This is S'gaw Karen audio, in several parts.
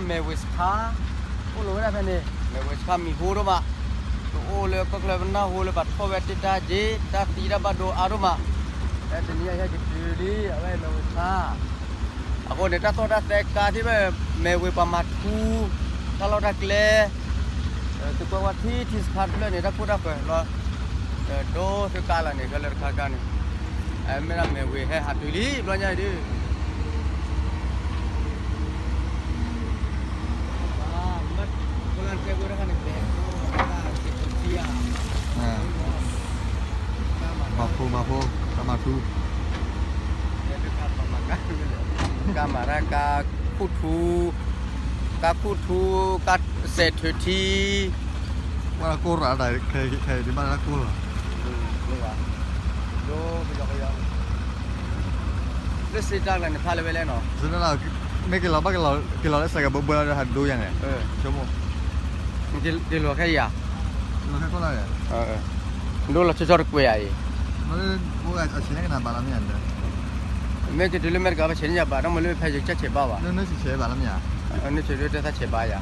မဲၢ်ဝ့ၤစခါ, အိၣ်လီၤဝဲဒၣ်ဖဲန့ၣ် မဲၢ်ဝ့ၤစခါမံၤဟိဒိၣ်မး, တအိၣ်လၢကီၢ်ချၢပနၢ်ဟူလၢပှၤထီၣ်ဝဲတ့တၢ်က့ၤ တၢ်သံတၢ်ဘၣ်ဒိအါဒိၣ်မး, တနံၤအံၤဟဲက့ၤတုၤလံ အဝဲမဲၢ်ဝ့ၤစခါ, အဃိန့ၣ် တၢ်သီၣ်တၢ်သဲကါသ့ၣ်ဘၣ် မဲၢ်ဝ့ၤပှၤမၤထူ တၢ်လီၢ်တၢ်ကျဲ သုကွၢ်ဝဲထံထံစခါတဖျၢၣ်န့ၣ် တၢ်ခိၣ်တၢ်ဃၢၤလီၤ, ဒိသုကါလီၤန့ၣ် ကလၢတခါကါန့ၣ်, မ့ၢ်ဒၣ်မဲၢ်ဝ့ၤဟဲဟးတုၤလံ ဘျီညါအံၤဒုး မၤဖိမၤဖိ တၢ်မၤထူ, ကါမၤတၢ်ကါခူၣ်ထူ, ကါခူၣ်ထူ, ကါစဲးထုးထံ, ဝဲကိၢ်ရၤဒၣ်ခဲအံၤဒံးဘၣ်တၢ်ကိၢ်လီၤ, လၢစ့တၢ်ကျါန့ၣ်ဖးလၢဝဲလဲၣ်နီၤ, မ့ၢ်က့ၤလီၤဘၣ်က့ၤလီၤ က့ၤလီၤလၢစဲးကဘိဘိလီၤဒီးဟးဒိယၤန့ၣ်, ဆိကမိၣ်, က့ၤလီၤခဲအံၤဧါ, က့ၤလီၤခဲကိၢ်လီၤ, ဒိလီၤဆီဆီတကွဲးဧါအံၤ, မ့ၢ်က့ၤတုၤလၢမဲာ်တကးဘၣ်ဆဲးန့ၣ်ယၤဘၣ် ဒီးမ့ၢ်လၢဖဲယကစၢ်ဆဲးဘၣ်ဘၣ်, နုၢ်ဆဲးဘၣ်လီၤမ့ၢ်ဧါ, နုၢ်ဆဲးဒုးတၢ်ဆဲးဘၣ်ယၤ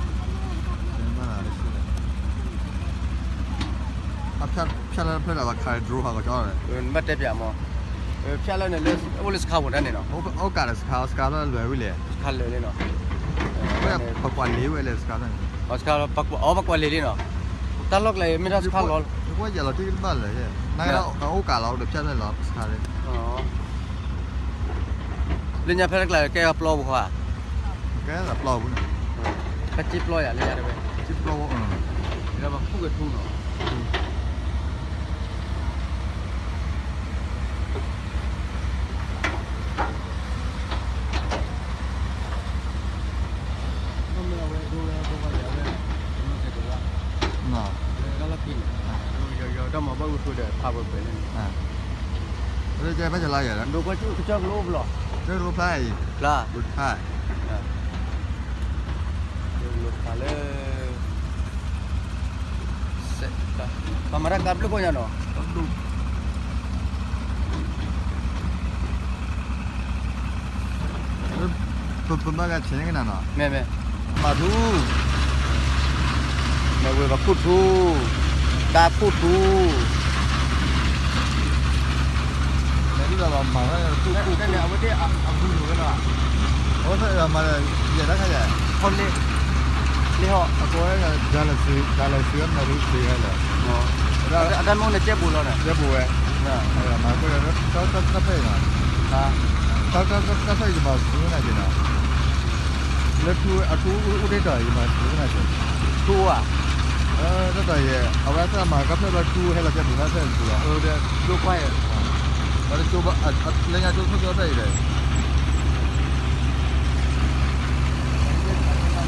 ဖျါလၢဖျါလၢဘၣ်ခါဒြိဟးကီကီ, ဘၣ်တဲပၠးမး, ဖျါလၢန့ၣ်လၢ အိၣ်လၢစခါပူၤတၢ်န့ၣ်နီၤ, အိၣ်ကးဒီးစခါ စခါလၢလွဲၤဝံၤလဲၣ်, စခါလၢာ်လံနီၤ, ပကွၢ်လ့ၤဝဲလဲၣ်စခါလၢာ်န့ၣ်, အီ ပကွၢ်လ့ၤလံနီၤ, တၢ်လီၢ်ကျဲမ့ၢ်တၢ်စခါလီၤ, ယလီၤတံၢ်ကဘၣ်လၢာ်, နအိၣ်ကးလီၤဒီးဖျါလၢလီၤစခါလၢာ် လၢညါဖဲတကျါကဲပျီပူၤဧါ, ကဲပျီပူၤန့ၣ်, ကဲစ့ပျီယၤလၢညါတဝဲ, စ့ပျီ, ဒီးပှၤခူၣ်ကထူနီၤ, မ့ၢ်အဝဲဒိဝဲဘိဘၣ်ယၤဝဲ, တမ့ၢ်ကဲဒိဝဲ, တၢ်လီၢ်ခံန့ၣ်, ယီၤယီၤဒီးမၤဘၣ်ဝဲဖိဒီးဖးဝဲပှဲၤန့ၣ်, ဖဲလါယၤ, ဒိကွၢ်ကစၢၢ်ကလိအိၣ်ဖျါ, ကစၢၢ်ကလိဖျါအံၤ, ဖျါ, ဖျါ, ကစၢၢ်ကလိဖျါလၢ ပှၤမၤတၢ်ကါဘျုးခိၣ်ညါနီၤ, ပမၤကဆဲးကနၤနီၤ, မ့ၢ်မ့ၢ်, မၤထူ, မ့ၢ်ဝဲပှၤခူၣ်ထူ, ကါခူၣ်ထူ မၤထူလီၤမၤဝဲခူၣ်ခူၣ်, အဝဲသ့ၣ်အဂုၤလိာ်ဝဲလီၤ, အဝဲသ့ၣ်မၤဒီး ယဲၢ်တၢ်ခါယဲၢ်, ဟီလ့ၣ်, လ့ၣ်ဟီၣ်, အကိးဝဲဒၣ်လၢစု, တၢ်လၢစုဝဲမၤထူစုဝဲလီၤ, အတၢ်မ့ၢ်အိၣ်န့ၣ်ကဲပူၤလီၤန့ၣ်, ကဲပူၤဝဲ, မၤတၢ်ဖဲအံၤနီၤ, တၢ်ဖဲအံၤယမၤစုနၤက့ၤနီၤ, လၢထူအထူအိၣ်တ့ၢ်တီၤ ယမၤစုနၤက့ၤ, ထူဧါ, တၢ်တီၤယဲၢ် အဝဲသ့ၣ်မၤကါဖျၢၣ်ဘၣ်ထူဟဲလီၤကဲပူၤဖဲဖဲအံၤပူၤလီၤ, ဒိကွၢ်ယဲၢ်, လၢညါကၠိဖိကၠိဖဲအံၤ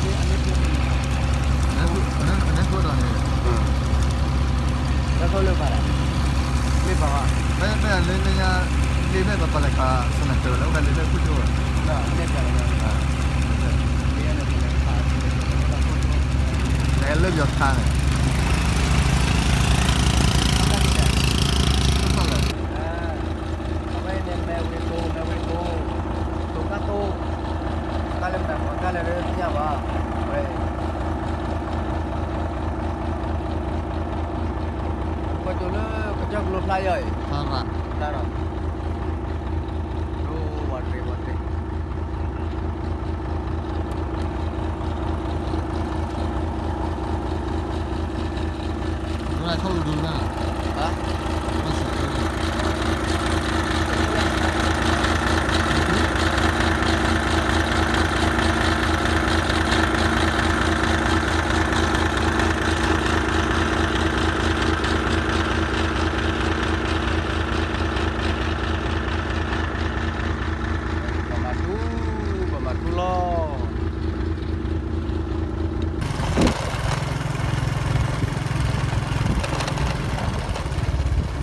ဒီး အန့ၣ်ကိၢ်ဒီးန့ၣ်, တၢ်ခိၣ်လၢပၤ, မ့ၢ်ပၤ, မ့ၢ်လၢညါ, လ့ဖဲပပာ်လၢခါ စနၢၤတၢၤလၢအိၣ်ဖဲလ့ဖဲခိၣ်ကၠိ, လၢယီၤခါန့ၣ် အဝဲန့ၣ်မဲၢ်ဝ့ၤကိ, မဲၢ်ဝ့ၤကိ, တိၤကၢ်သိ, ကၢ်လၢမဲၢ်ပှၤကၢ်လၢသ့ၣ်ညါဘၣ်, ဝဲ, ကွၢ်ကၠိလၢကစၢၢ်ကလိဖျါယီၤအံၤ, ဖျါဒီး, ဒိဝးတရံးဝးတရံး ဒိလၢထီၣ်လူၤဒိလၢ, ဟါ, ပမၤထူ, ပမၤထူလီၤ. ပ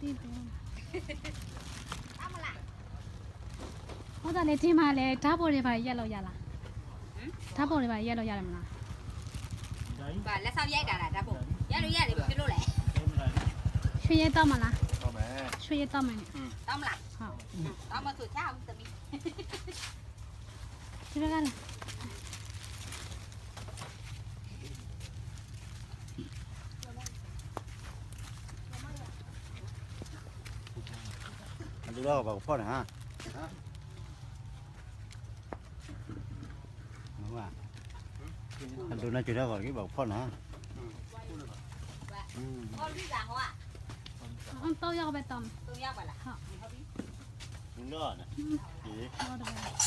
သ့ၣ်ဘိ, အသးလဲၤတ့ၢ်မးလဲၣ်, တၢ်ဘိၣ်န့ၣ်ဘၣ်ယဲၢ်လီၤယၤလီၤ, တၢ်ဘိၣ်န့ၣ်ဘၣ်ယဲၢ်လီၤယၤလီၤမးလီၤ, ဘၣ်လဲၤသးယဲၢ်တၢ်လၢတၢ်ဘိၣ်, ယဲၢ်လီၤယဲၢ်လီၤ ဖဲလိၣ်လဲၣ်, ဆွေရတောင်းမးလီၤ, ဆွေရတောင်းမးန့ၣ်, တောင်းမးလီၤ, တဂၤလီၤ အဒိလီၤဘၣ်ကဖီၣ်န့ၣ်ဟါ, အဒိနၤစၢၤတၢ်ဂီၤတက့ၢ် ဘၣ်ကဖီၣ်န့ၣ်ဟါ, အီၣ်တဘဲတမး, အီၣ်တဘဲ, တၢ်လဲၣ်, တၢ်လၢ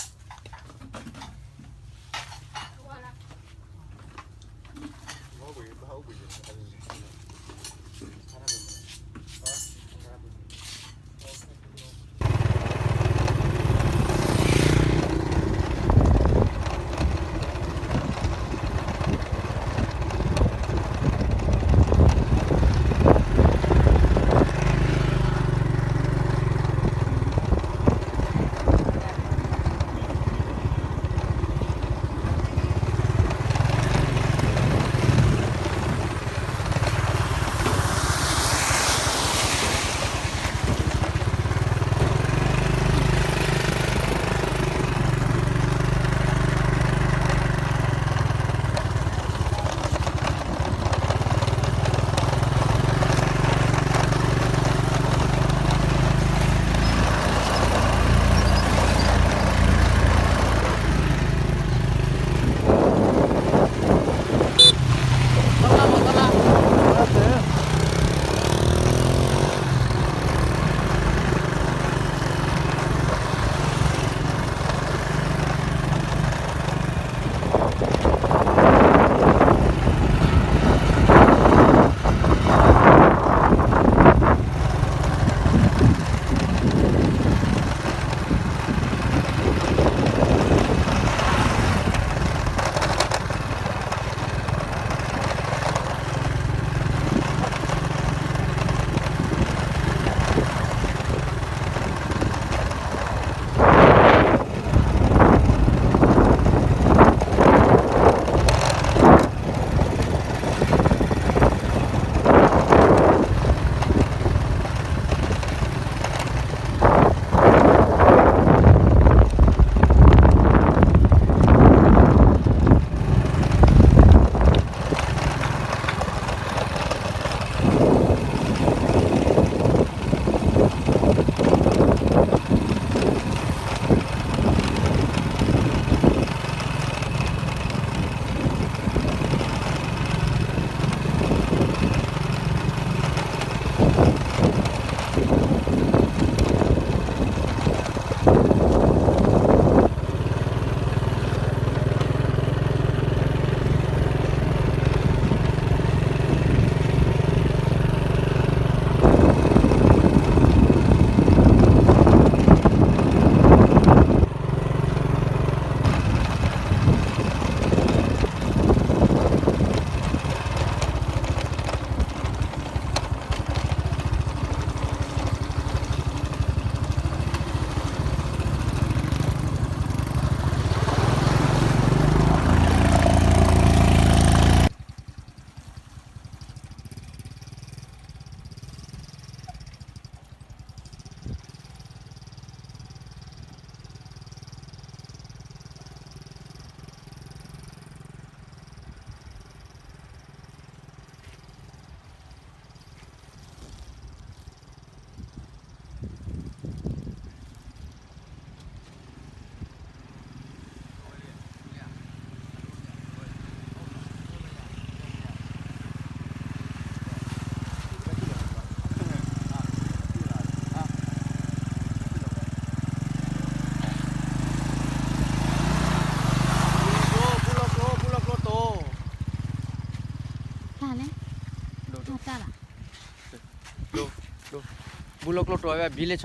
ဘူလီၤကျိတိၤဝဲဘံလၢဆီ, ဒိၣ်ဒ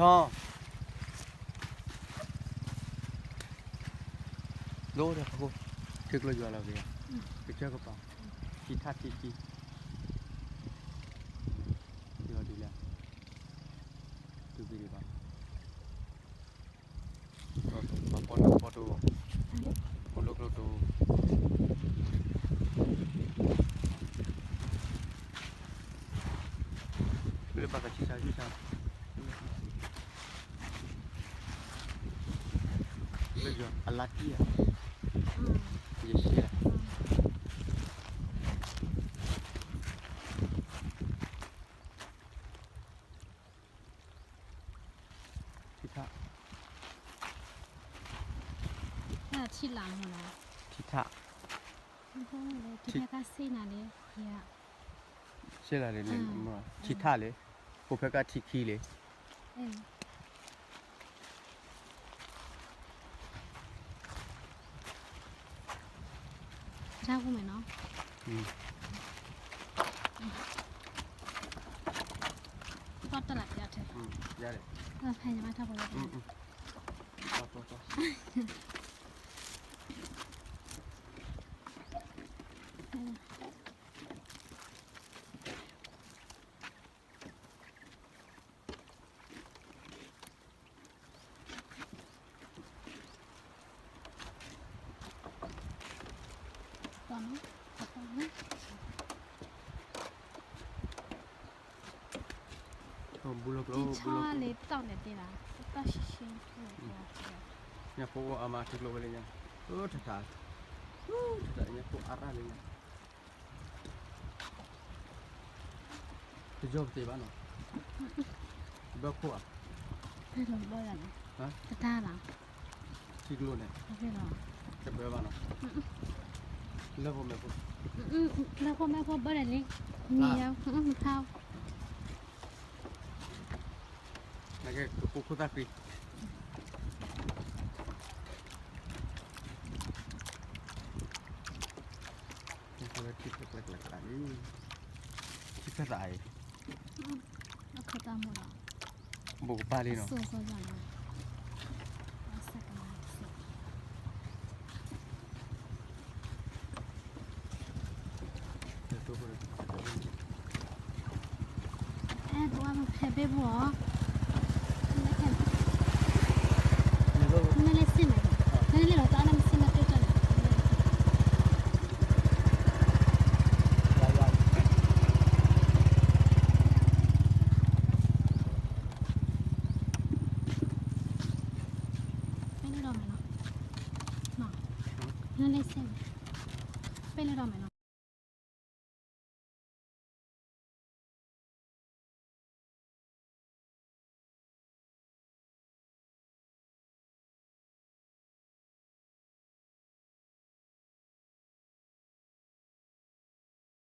ီးဖးခိၣ်, ထံကျိယွၤလီၤက့ၤ, ကစၢၢ်ကပၤ, ထံထၣ်ထံထံ, ယွၤဒ်လဲၣ်, လၢဘၣ်သးဆံးဆါဆံးဆါ, လၢယွၤအလါတံၢ်ဧါ, ယဲၢ်ဆံလါ, ထံထၣ်, ထံထၣ်, ထံထၣ်ကစ့နၤလၢ, ထံထၣ်လံန့ၣ်, ထံထၣ်လံ, ဖိဖဲကထံခံလံ. တၢ်ကူၣ်မဲာ်နီၤ, ပီၣ်တၢ်လၢပျါထဲ, ဖဲညီမထၢ်ဖိလၢ, တၢ်လၢတၢ်န့ၣ်တ့ၢ်လီၤ, တၢ်ရှဲရှဲ, ညၣ်ဖိအိၣ်အါမးထံကျိဝဲလၢညါ, ထထါ, ထထါညၣ်ဖိအါရၣ်လၢညါ. တယီၢ်ပသ့ဘၣ်နီၤ, ဘၢခိၣ်ဧါ, တၢ်လီၤ, ထံကျိန့ၣ်, တဘၢဘၣ်နီၤ, လၢဖိမဲာ်ဖိ, လၢဖိမဲာ်ဖိဘၢဒီးလံ, မ့ၢ်ယါ, မဖါ, နကဲကကိးခိၣ်သၣ်ဃံ ထံကျိကျဲကျဲကျဲလံ, ထံကျိသးအံၤ, ဘိးကပၢ်လံနီၤ. အဲၣ်ဒိးဝဲဖဲဘ့ၣ်ဘိၣ်, နလဲၤစ့ၢ်မး, နလဲၤလီၤတၢ်နမ့ၢ်စ့ၢ်မးတၢ်န့ၣ်, ပ့ၢ်လၢဒီးမဲာ်နီၤ, နလဲၤစ့ၢ်မး, ပ့ၢ်လၢဒီးမဲာ်နီၤ.